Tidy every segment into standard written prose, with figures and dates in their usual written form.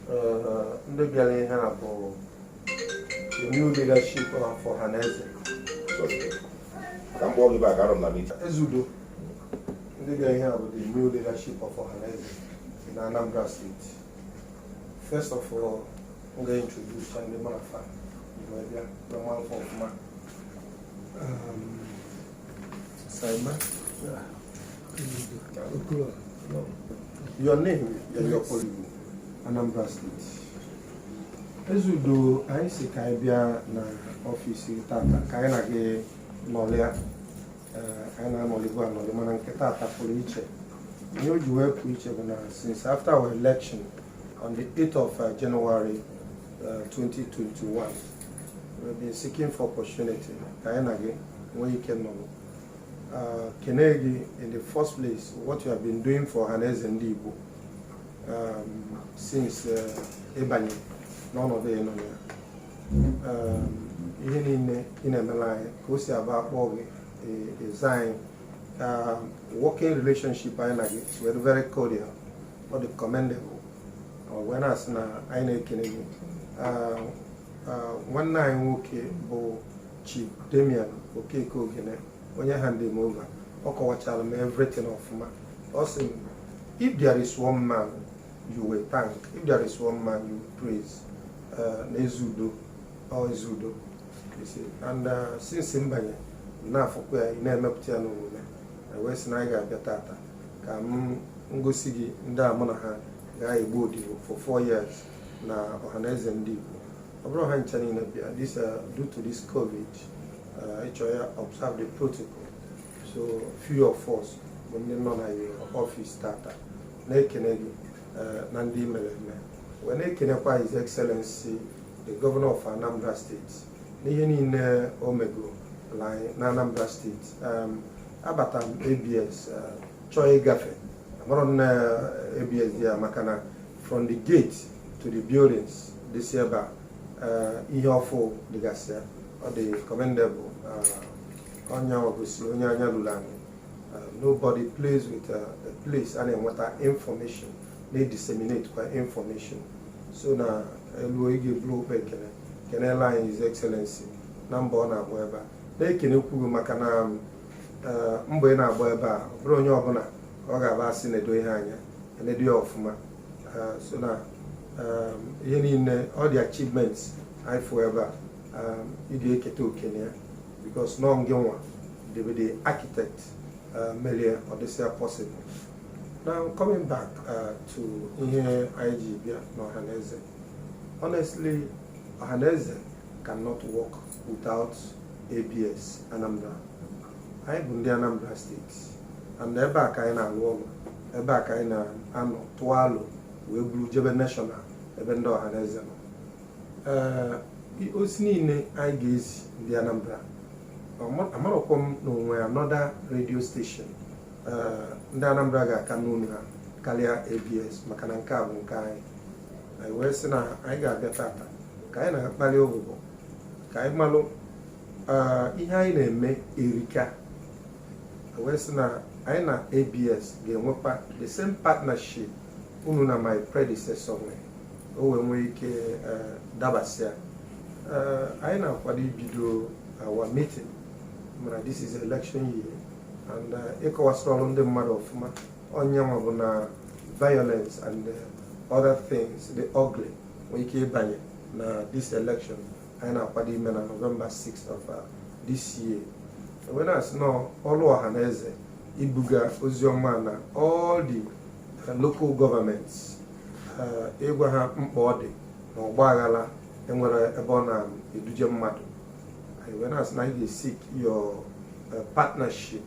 Ndị bịara ihe a bụ the new leadership of Ọhaneze. Sorry. Ka m kpọọ gị back, anọ m na meeting. Ezeudo, ndị bịara ihe a bụ the new leadership of Ọhaneze in Anambra State. First of all, m ga-introduce ndị mụ na fa wee bịa wee ma afọ ọfụma. Saima, no. Your name and your policy, Anambra State. Ezeudo, anyị si ka anyị bịa na ọfịs tata ka anyị na gị nọlịa. Anyị na-anọlibu anọlị, mana nke tata pụrụ iche. Ihe o ji wee pụ iche bụ na since after our election on the 8th of January 2021, we've been seeking for opportunity ka anyị na gị nwee ike nọrọ kene gị in the first place, what you have been doing for Ọhaneze Ndị Igbo since ịbanye n'ọnọdụ ị nọ na ya. Ihe niile ị na-emere anyị, ka o si aba akpọ gị, ịza anyị, working relationship anyị na gị is very, very cordial. Ọ dị commendable. Ọ wee na-asị na anyị na-ekene gị. Nwanne anyị nwoke bụ Chief Damian Okeke Ogene, onye hand him over, ọ kọwachara m everything ọfụma. Ọ sị m, if there is one man you will thank, if there is one man you will praise, na Ezeudo, ọ Ezeudo. You see, and since m banye na-afụkwa ya, ị na-emepụta ya n'omume, wee sị na anyị ga-abịa tata ka m ngosi gị ndị a mụ na ha ga-egbu odibo for 4 years na Ọhaneze Ndị Igbo. Ọ bụrụ ha ncha niile bịa this, due to this COVID, ịchọ ya observe the protocol, so few of us bụ ndị nọ na your office tata na-ekene gị na ndị mere eme, wee na-ekenekwa His Excellency the Governor of Anambra State n'ihe niile o mego na Anambra State. Abata m ABS, chọọ ịgafe, amarọ m na ABS dị ya, maka na from the gate to the buildings dịsị ebe a, ihe ọfụ dịgasị ya, ọ dị commendable. Onye gosi onye anya lụrụ anyị. Nobody plays with a place a na-enweta information, na-disseminate kwa information. So na elu ị ga-eburu okpe ekele kenela anyị His Excellency na mbọ ọ na-agba ebe a, na-ekenekwu gị maka na mbọ ị na-agba ebe a, ọ bụrụ onye ọbụla ka ọ ga-aba asị na-edo ihe anya enedo ya ọfụma. So na ihe niile, all the achievements anyị fụ ebe a, ị ga-eketa oke na ya, because nọ ngị nwa the the architect merie ọ dịsịa possible. Now, coming back to ihe anyị ji bịa n'Ọhaneze, honestly, Ọhaneze cannot work without ABS Anambra. Anyị bụ ndị Anambra State, and ebe a ka anyị na-alụ ọrụ, ebe a ka anyị na-anọ tụọ alụ wee buru jebe national, ebe ndị Ọhaneze nọ. Ee, ozi niile anyị ga-ezi ndị Anambra, amarọkwa m na onwe another radio station ndị Anambra ga-aka n'onu ha karịa ABS, maka na nke a bụ nke anyị. Anyị wee sị na anyị ga-abịa tata ka anyị na-akpali ụbụbọ, ka anyị malụ ihe anyị na-eme erika. Wee sị na anyị na ABS ga-enwekwa the same partnership unu na my predecessor nwere, o wee nwee ike dabasịa. Anyị na-akwado ibido our meeting, mana this is election year and ịkọwasịrị ọrụ ndị mmadụ ọfụma, onye nwa bụ na violence and other things, the ugly, nwee ike ịbanye na this election anyị na-akwado ime na November 6th of this year. Wee na-asị na ọrụ ọha na eze ibuga ozi ọma na all the local governments, ịgwa ha mkpa ọ dị na ọgba aghara enwere ebe ọ na-eduje mmadụ. Anyị wee na-asị na anyị ga-seek your partnership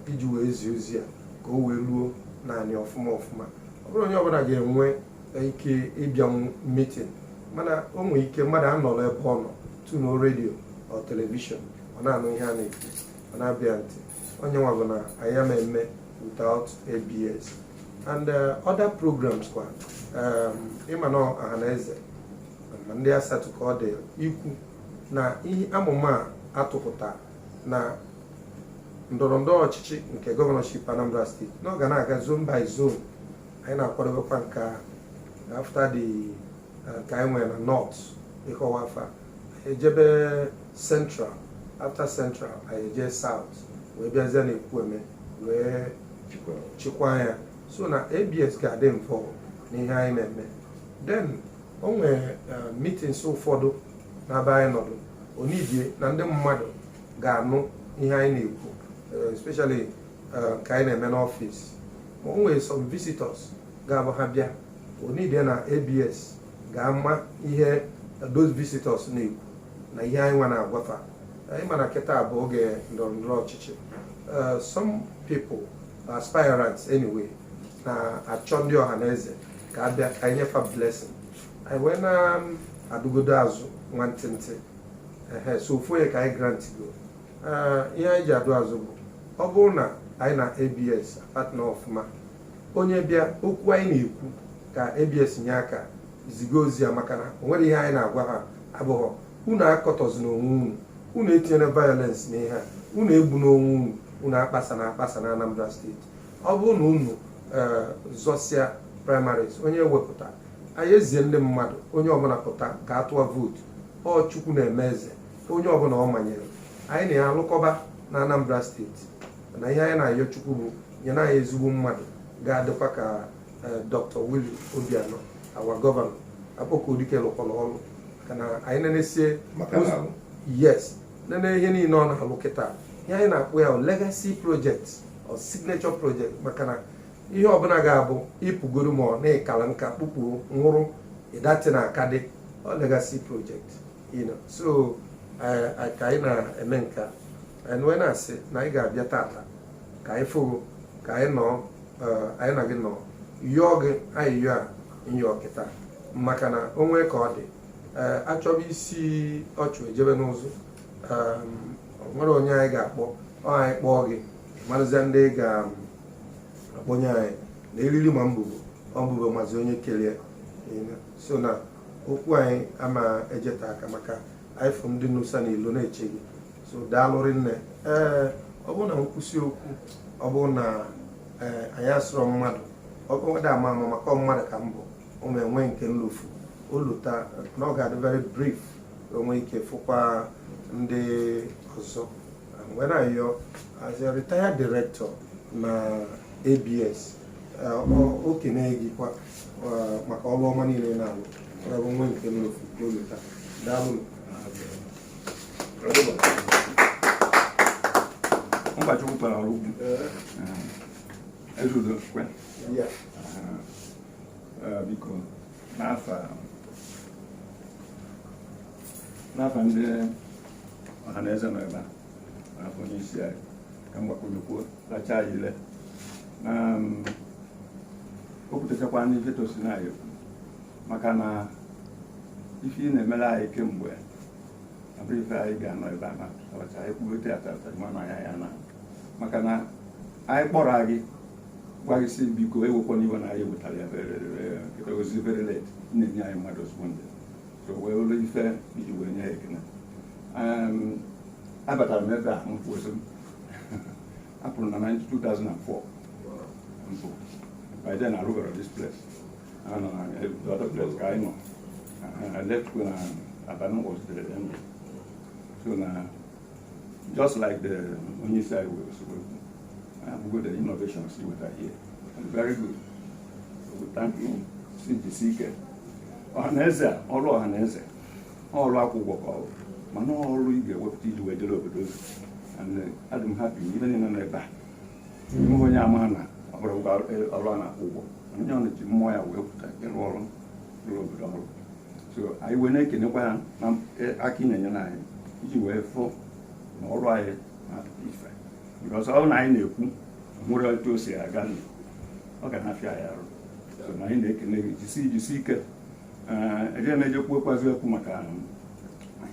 iji wee zie ozi a ka o wee ruo naanị ọfụma ọfụma. Ọ bụrụ onye ọbụla ga-enwe ike ịbịanwu meeting, mana o nwere ike mmadụ anọrọ ebe ọ nọ tune redio ọ television, ọ na-anụ ihe a na-ekwu, ọ na-abịa ntị. Onye nwa bụ na anyị ama eme without ABS and other programs kwa. Ịma na Ọhaneze ma ndị asatọ ka ọ dị ikwu na ihe amụma a atụpụta na ndọrọ ndọrọ ọchịchị nke governorship Anambra State na ọ ga na-aga zone by zone. Anyị na-akwadobekwa nke ahụ. After the nke anyị nwere na north, ịkọwa afa, ejebe central. After central, anyị eje south, wee bịazie na Ekwueme wee chịkwa ya. So na ABS ga-adị involved n'ihe anyị na-eme. Then o nwere meetings ụfọdụ n'ebe anyị nọdụ onidie na ndị mmadụ ga-anụ ihe anyị na-ekwu, especially ka anyị na-eme n'ọfịs. Ma o nwere some visitors ga-abụ ha bịa, onidie na ABS ga-ama ihe those visitors na-ekwu na ihe anyị nwa na-agwafa anyị. Mana kịta bụ oge ndọrọ ndọrọ ọchịchị. Some people, aspirants anyway, na-achọ ndị ọha na eze ka abịa ka anyị nyefa blessing. Anyị wee na-adụgodo azụ nwantịntị. Ehe, so ofu onye ka anyị grant go. Ihe anyị ji adụ azụ bụ, ọ bụrụ na anyị na ABS partner ọfụma, onye bịa, okwu anyị na-ekwu ka ABS nye aka ziga ozi ya, maka na o nwere ihe anyị na-agwa ha abụghọ unu akọtọzi n'onwe unu, unu etinyere violence n'ihe a, unu egbu n'onwe unu, unu akpasa na akpasa na Anambra Steeti. Ọ bụrụ na unu zọsịa primaries, onye wepụta, anyị ezie ndị mmadụ, onye ọbụla pụta ka a tụọ vootu. Ọ Chukwu na-eme eze, onye ọbụla ọ manyere anyị na-alụkọba na Anambra Steeti. Na ihe anyị na-ayọ Chukwu bụ nye anyị ezigbo mmadụ ga-adịkwa ka Dr. Willie Obianọ, our governor. Akpọkodike lụkwara ọrụ, maka na anyị nenesie Maka na alụ. Yes, nene ihe niile ọ na-alụ kịta, ihe anyị na-akpọ ya legacy project or signature project, maka na ihe ọbụla ga-abụ ịpụgoro ma ọ na-ịkala nka kpụkpuo nwụrụ ịdati na aka dị ọ legacy project. So ka anyị na-eme nke a, anyị wee na-asị na anyị ga-abịa tata ka anyị fụgo, ka anyị nọ, anyị na gị nọ yọọ gị ayịyọ a nyọọ kịta, maka na o nwee ka ọ dị. Ee, achọba isi ọchụ ejebe n'ụzụ. O nwere onye anyị ga-akpọ, ọ anyị kpọọ gị, marụzie ndị ga-akpọnye anyị na eriri ma mbụbo ọ mbụbo mazi onye kelee. So na okwu anyị ama ejeta aka, maka anyị fụ ndị nusa na ilo na-eche gị. So daalụrị nne. Ee, ọ bụrụ na nkwụsị okwu, ọ bụrụ na ee anyị asụrọ mmadụ, ọ bụrụ ama ama maka ọ mmadụ ka mbụ ụmụ enwe nke nlofu oluta na ọ ga-adị very brief, onwe ike fụkwa ndị ọzọ. Wee na-ayọ, as a retired director na ABS, o kene gị kwa maka ọrụ ọma niile na-alụ. Ọ bụ nwe nke nlofu oluta. Daalụ. Ụkọchukwu kpara ọrụ ugwu Ezeudo kwe. Ya. Biko, n'afa ndị ọha na eze nọ ebe a, n'afọ onye isi anyị, ka m gbakwunyekwuo lachaa ya ile na o kwutechakwa n'ife tosi na anyị ekwu, maka na ife ị na-emere anyị kemgbe abụrụ ife anyị ga-anọ ebe a na abacha anyị kwugote ya tata ma na ya ya na maka na anyị kpọrọ gị, gwa gị sị biko ewekwana iwe na anyị wetara ya ozi very late, na-enye anyị mmadụ ozugbo ndị so wee ụlọ ife iji wee nye ya ekene. Abatara m ebe a m kwụsị m apụrụ na 2004 mpụ. By then I rubara this place and the other place ka anyị nọ. I left when Abanu was the MD. So na just like the onye isi anyị wee so the innovations with are here and very good. So we thank you. Si jisi ike. Ọhaneze a, ọrụ ọhaneze, ọrụ akwụkwọ ka ọ bụ, mana ọrụ ị ga-ewepụta iji wee jere obodo ozi. And adị m happy ibe niile nọ ebe a, enweghị onye ama na ọ bụrụ ọrụ a na-akwụ ụgwọ, onye ọ na-eji mmụọ ya wee pụta ịrụ ọrụ rụrụ obodo ọrụ. So anyị wee na-ekenekwa ya na aka ị na-enyere anyị iji wee fụ na ọrụ anyị na-apụta ife, because ọ na anyị na-ekwu nwere otu o si aga, ọ ga na-afịa anyị arụ. So na anyị na-ekene gị, jisi ike. Eje m eje kwuokwazi okwu maka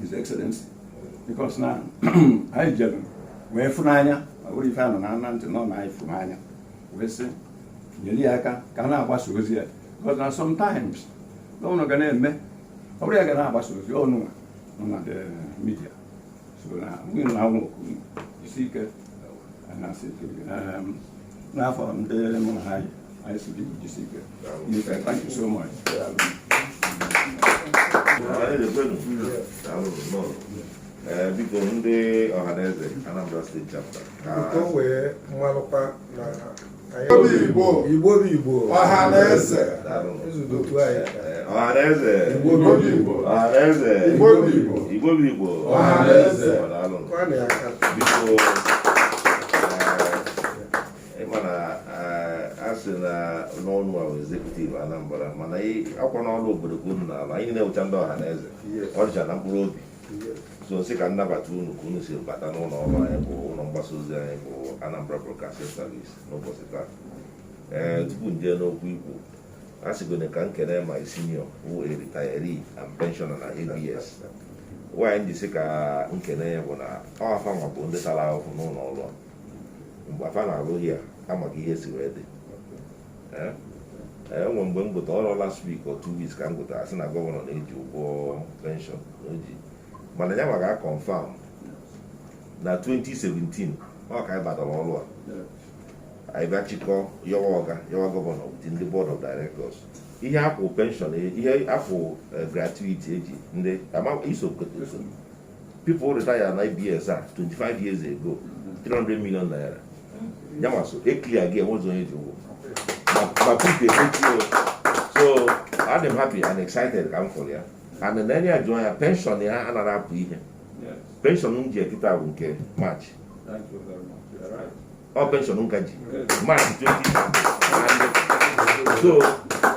His Excellency, because na anyị jere wee fụ n'anya, ọ bụrụ ife a nọ na ntị nọ na anyị fụ n'anya wee sị nyere ya aka ka a na-agbasa ozi ya, because na sometimes gọvanọ ga na-eme, ọ bụrụ ya ga na-agbasa ozi ọnụ nọ na the media. So na nwunye na anwụ oku, jisi ike. Na n'afọ ndị mụ na ha yi Anyị si gị jisi ike. Thank you so much. Ọhaneze kwenu. Daalụ nnọọ. Ee, biko, ndị Ọhaneze Anambra State Chapter ka Nke o wee mmalụkwa na anyị Igbo bụ Igbo. Igbo bụ Igbo. Ọha na eze. Daalụ. Ezudo otu anyị. Ee, Ọhaneze. Igbo Igbo bụ Igbo. Ọhaneze. Igbo bụ Igbo. Igbo bụ Igbo. Ọhaneze. Daalụ. Kụọ na ya aka. Biko, ee, ịma na a sị na n'ọnụ ahụ executive Anambra, mana akwa n'ọrụ obodo ka unu na-alụ, anyị na-ewucha ndị Ọhaneze. Ọ dịcha na mkpụrụ obi. So nsị ka nnabata unu ka unu si bata n'ụlọ ọrụ anyị bụ ụlọ mgbasa ozi anyị bụ Anambra Broadcasting Service n'ụbọchị taa. Ee, tupu nje n'okwu ikwu, a sịgone ka nkene my senior wụ a retiree and pensioner na ABS. Nwaanyị ji sị ka nkene ya bụ na ọ afa nwa bụ ndị tara ahụhụ n'ụlọ ọrụ a. Mgbe afa na-alụ ya, amaghị ihe si wee dị. Ee, enwe mgbe m gote ọrụ last week or 2 weeks ka m gotere, asị na gọvanọ na-eji ụgwọ pension na o ji, mana ya nwa ga-confirm na 2017 ọ ka anyị batara ọrụ a. Anyị bịa chịkọ yọwa ọga, yọwa gọvanọ with ndị board of directors, ihe akwụ pension, ihe akwụ gratuity eji ndị ama iso so people retire na ABS a 25 years ago, 300 million naira ya ma so e clear gị, enwezi onye ji ụgwọ ma Pete Edochie o. So adị m happy and excited ka m fụrụ ya, and na ya jụọ ya pension ya anaghị apụ ihe. Pension m ji ekịta bụ nke March. Thank you very much. You are right. Ọ pension m ka ji March 20 and so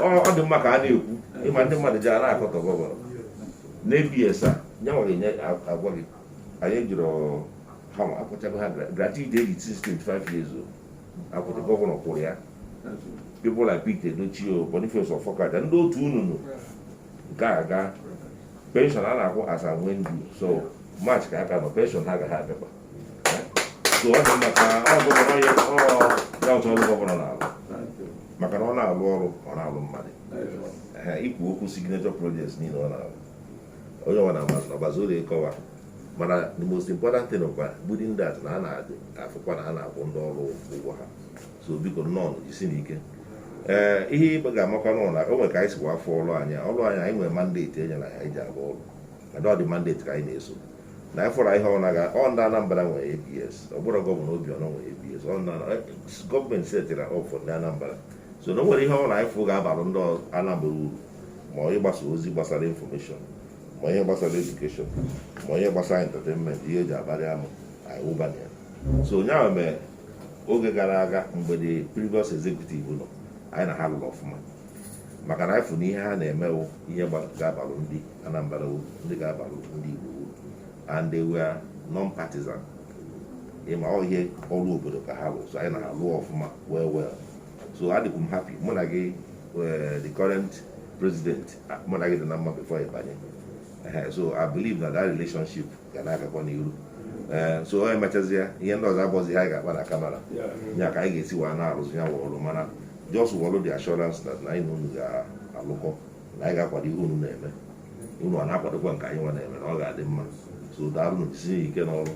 ọ dị mma ka a na-ekwu, ịma ndị mmadụ ji a na-akọtọ gọvanọ na ABS a ya nwere enye agwa gị, anyị jụrụ ha ma akwụchago ha gratuity eji since 25 years o akwụcha, gọvanọ kwụrụ ya. Thank you. People like Pete Edochie o, Boniface Ofọkaja, ndị otu ununu nke a ga pension a na-akwụ as and when due. So March ka aka nọ pension, ha gaghị abịakwa. So ọ dị mma ka ọ gọvanọ ya ọ ya otu ọrụ gọvanọ na-alụ. Thank you. Maka na ọ na-alụ ọrụ, ọ na-alụ mmadụ. Thank you. Ehe, ikwu okwu signature projects niile ọ na-alụ, onye ọbụla mazụ na ọbazi ụlọ ịkọwa, mana the most important thing bụkwa building that na a na-afụkwa na a na-akwụ ndị ọrụ ụgwọ ha. So biko, nnọọ, jisi n'ike. Ee, ihe ikpe ga-amakwa n'ụlọ na o nwere ka anyị sikwa afọ ọrụ anyị, ọrụ anyị, anyị nwere mandate e nyere anyị, anyị ji arụ ọrụ, na ọ dị mandate ka anyị na-eso na anyị fọrọ ihe ọ na-aga. Ọ ndị Anambra nwere ABS, ọ bụrụ gọvanọ Obianọ nwere ABS, ọ ndị gọọmenti setịrị up for ndị Anambra. So na o nwere ihe ọ na anyị fụ ga-abalụ ndị Anambra uru, ma ọ ịgbasa ozi gbasara information, ma ihe gbasara education, ma ihe gbasara entertainment, ihe eji abalị amụ anyị wụbana ya. So onye ahụ mere oge gara aga, mgbe the previous executive nọ, anyị na ha lụrụ ọfụma, maka na anyị fụ na ihe ha na-emewu ihe ga-abalụ ndị Anambra uru, ndị ga-abalụ ndị Igbo uru, and they were non-partisan. Ịma ọ ihe ọrụ obodo ka ha lụ, so anyị na ha lụọ ọfụma, well well. So adịkwu m happy mụ na gị, the current president, mụ na gị dị na mma before ịbanye. Ehe, so I believe na that relationship ga na-agakwa n'iru. Ee, so ọ emechazi ihe ndị ọzọ abọzi ha ga-akpa na camera ya ka anyị ga-esi wee na-arụzi ya wụ ọrụ, mana just wọrụ the assurance that na anyị na unu ga-alụkọ, na anyị ga-akwado ihe unu na-eme, unu ọ na-akwadokwa nke anyị nwa na-eme, na ọ ga-adị mma. So daalụ, jisie ike n'ọrụ.